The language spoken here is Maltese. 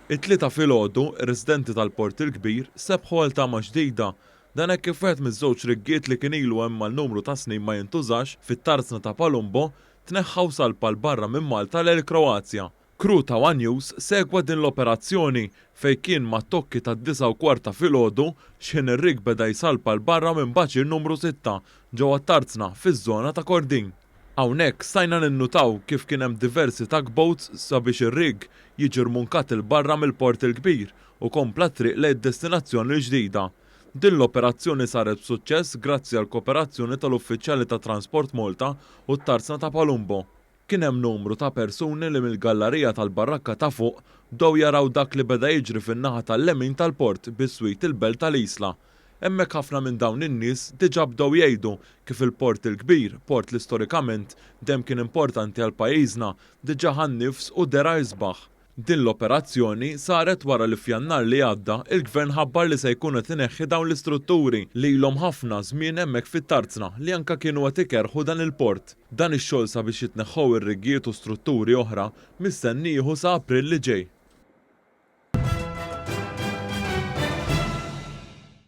It-Tlieta filgħodu, ir-residenti tal-Port il-Kbir sebħu għal tama ġdida. Dan hekk kif wieħed miż-żewġ riggiet li kien ilu hemm għal numru ta' snin ma jintużax fit-tarzna ta' Palumbo tneħħa u salpa 'l barra minn Malta lejn il-Kroazja. Crew ta' one News segwa din l-operazzjoni fejn kien mat-tokki tad-disgħa u kwart ta' filgħodu x'ħin ir-rigg beda jsalpa 'l barra minn baċir numru sitta ġewwa t-tarzna fiż-żona ta' Kordin. Hawnhekk stajna ninnutaw kif kien hemm diversi tugboats sabiex ir-rig jiġi rmunkat 'il barra mill-Port il-Kbir u kompla t-triq lejn id-destinazzjoni l-ġdida. Din l-operazzjoni saret b'suċċess grazzi għall-kooperazzjoni tal-uffiċjali ta' Transport Malta u t-Tarzna ta' Palumbo. Kien hemm numru ta' persuni li mill-gallarija tal-Barrakka ta' Fuq bdew jaraw dak li beda jiġri fin-naħa tal-lemin tal-port biswit il-belt tal-Isla. Hemmhekk ħafna minn dawn in-nies diġà bdew jgħidu kif il-Port il-Kbir, port li storikament dejjem kien importanti għal pajjiżna, diġà ħa n-nifs u dera isbaħ. Din l-operazzjoni saret wara li f'Jannar li għadda il-Gvern ħabbar li se jkun qed ineħħi dawn l-istrutturi li ilhom ħafna żmien hemmhekk fit-tarzna li anke kienu qed ikerrħu dan il-port. Dan ix-xogħol sabiex jitneħħew ir-riggijiet u strutturi oħra mistenni jieħu sa April li ġej.